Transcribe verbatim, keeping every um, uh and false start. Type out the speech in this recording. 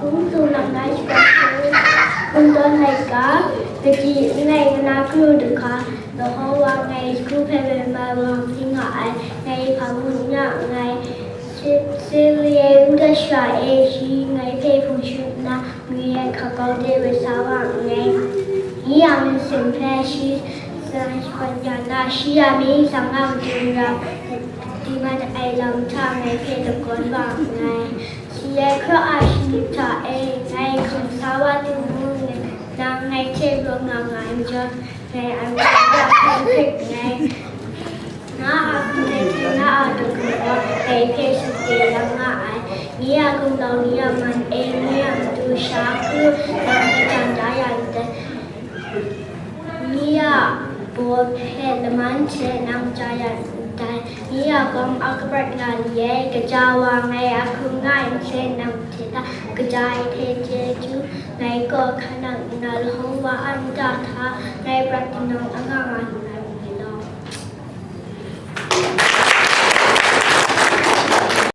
Kungtung lang nai shakawn hpung tawn laika, kaji ngai na kru duhka, Yehowa ngai hku hpe bai mai wa hpring nga ai, ngai hpa mu nya ngai. Silian da sha e shi ngai hpe hpung shu nna, ngai hkakau de bai sa wa nngai. Ni a myit sin hpe shi sa shakawn ya na, shi a myit sang a matu n rau, di mat ai lam hta ngai hpe lakawn wa nngai. Shi ai hkra a shani hta e ngai hkum sa wa tim mung, nang ngai hte rawng nga nga ai majaw, ngai a myit ya hkrit nngai. Na a hkum hte na a dum gaw dai hpe shakte yang nga ai. Ni a gumlau ni a man e, ni a matu sha hku nang hpe jan da ya ndai. Ni a baw hpe laman hte nang ja ya ndai. Ni a gawm a kaprat nga li ai, kaja wa ngai a hkum nga ai hte nang hte hta kaja ai hte chyeju ngai gaw hkan nang nna, Yehowa a nta hta ngai prat tinang anga nga